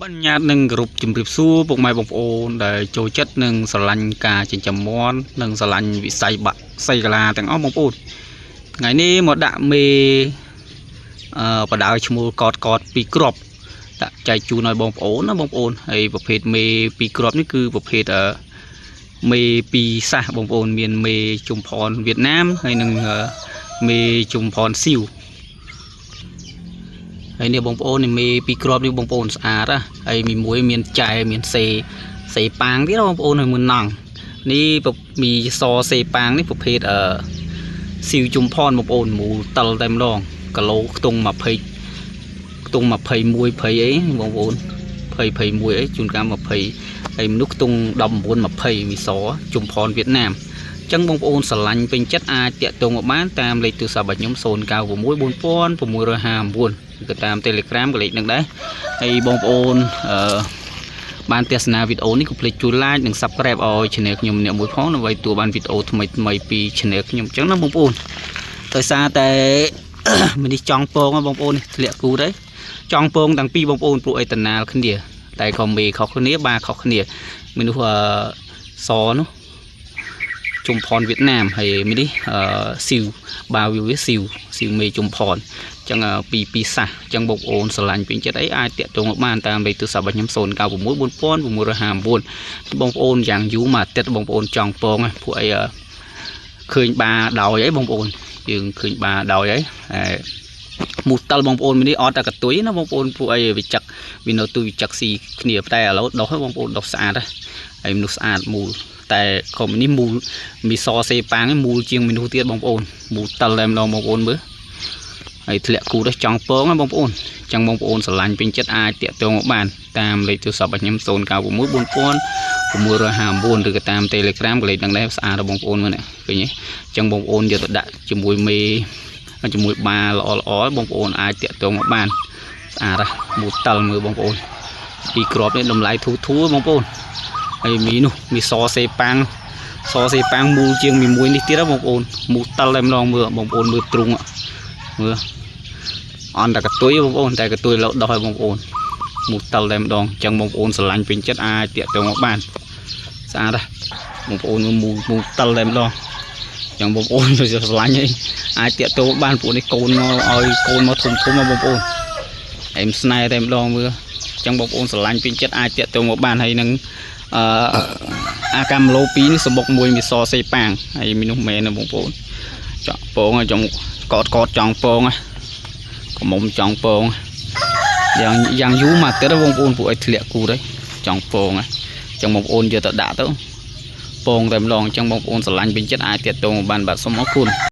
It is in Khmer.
បញ្ញាតនឹងគោរពជម្រាបសួរពុកម៉ែបងប្អូនដែលចូលចិត្តនិងស្រឡាញ់ការចិញ្ចឹមមាន់និងស្រឡាញ់វិស័យបាក់សីកាឡាទាំងអស់បងប្អូនថ្ងៃនេះមកដាក់មេអឺបដៅឈ្មោះកតកតពីរគ្រាប់ដាក់ចែកជូនឲ្យបងប្អូនណាបងប្អូនហើយប្រភេទមេពីរគ្រាប់នេះគឺប្រភេទអឺមេពីរសាសបងប្អូនមានមេជុំផនវៀតណាមហើយនិងមេជុំផនស៊ីវ ហើយនេះបងប្អូននេះមេពីរគ្រាប់នេះបងប្អូនស្អាតណាហើយមីមួយមានចែមានសេសេប៉ាងទៀតណាបងប្អូនហើយមួយណង់នេះមីសសេប៉ាងនេះប្រភេទអឺស៊ីវជុំផនបងប្អូនមូលតិលតែម្ដងគីឡូខ្ទង់20ខ្ទង់21 20អីបងប្អូន20 21អីជួនកាល20ហើយមនុស្សខ្ទង់19 20មីសជុំផនវៀតណាមអញ្ចឹងបងប្អូនស្រឡាញ់ពេញចិត្តអាចតាក់ទងមកបានតាមលេខទូរស័ព្ទរបស់ខ្ញុំ096 4659ក៏តាម Telegram ក៏លេខនឹងដែរហើយបងប្អូនអឺបានទស្សនាវីដេអូនេះកុំភ្លេចជួយ Like និង Subscribe ឲ្យ Channel ខ្ញុំម្នាក់មួយផងដើម្បីទទួលបានវីដេអូថ្មីៗពី Channel ខ្ញុំអញ្ចឹងណាបងប្អូនដោយសារតែ មីនេះចង់ពងហ៎បងប្អូននេះធ្លាក់គូទៅចង់ពងទាំងពីរបងប្អូនព្រោះអីតណាលគ្នាតែក៏មេខុសគ្នាបាខុសគ្នាមនុស្សអឺសនោះជុំផនវៀតណាមហើយមីនេះអឺស៊ីវបាវាស៊ីវស៊ីវមេជុំផន ចឹងពីពីសាសចឹងបងប្អូនស្រឡាញ់ពេញចិត្តអីអាចតាក់ទងមកបានតាមលេខទូរស័ព្ទរបស់ខ្ញុំ096 4659បងប្អូនយ៉ាងយូរមួយអាទិត្យបងប្អូនចង់ពងពួកអីឃើញបាដោយអីបងប្អូនយើងឃើញបាដោយអីហើយមូតិលបងប្អូនមីនេះអត់តែកតុយណាបងប្អូនពួកអីវាចឹកវានៅទូវាចឹកស៊ីគ្នាតែឥឡូវដោះបងប្អូនដោះស្អាតហើយមនុស្សស្អាតមូលតែក្រុមនេះមូលមីសសេប៉ាងមូលជាងមនុស្សទៀតបងប្អូនមូលតិលតែម្ដងបងប្អូនមើល ហើយធ្លាក់គូទៅចង់ពងណាបងប្អូនចឹងបងប្អូនស្រឡាញ់ពេញចិត្តអាចតាក់ទងមកបានតាមលេខទូរស័ព្ទរបស់ខ្ញុំ096 4659ឬក៏តាម Telegram ក៏លេខហ្នឹងដែរស្អាតដល់បងប្អូនមើលនេះឃើញទេចឹងបងប្អូនយកទៅដាក់ជាមួយមេជាមួយបាល្អល្អបងប្អូនអាចតាក់ទងមកបានស្អាតណាស់មូតិលមើលបងប្អូនពីរគ្រាប់នេះតម្លៃធូរធូរបងប្អូនហើយមីនោះមីសសេប៉ាងសសេប៉ាងមូលជាងមីមួយនេះទៀតណាបងប្អូនមូលតិលតែម្ដងមើលបងប្អូនមើលទ្រុងមើល អន់តែកតុយបងប្អូនតែកតុយលោកដោះឲ្យបងប្អូនមូតិលតែម្ដងអញ្ចឹងបងប្អូនស្រឡាញ់ពេញចិត្តអាចតាក់ទងមកបានស្អាតណាស់បងប្អូនមើលមូមូតិលតែម្ដងអញ្ចឹងបងប្អូនស្រឡាញ់អីអាចតាក់ទងបានពួកនេះកូនមកឲ្យកូនមកធំធំមកបងប្អូនអែមស្នេហ៍តែម្ដងមើលអញ្ចឹងបងប្អូនស្រឡាញ់ពេញចិត្តអាចតាក់ទងមកបានហើយនឹងអឺអាកាមឡូ2នេះសម្បុកមួយមីសសេប៉ាងហើយមីនោះមែនណាបងប្អូនចក់ពងចង់កតកតចង់ពងណា កុំចង់ពងយ៉ាងយ៉ាងយូរមកទៀតបងប្អូនពួកឲ្យធ្លាក់គូទៅចង់ពងអញ្ចឹងបងប្អូនយកទៅដាក់ទៅពងតែម្ដងអញ្ចឹងបងប្អូនស្រឡាញ់ពេញចិត្តអាចតាក់ទងបានបាទសូមអរគុណ។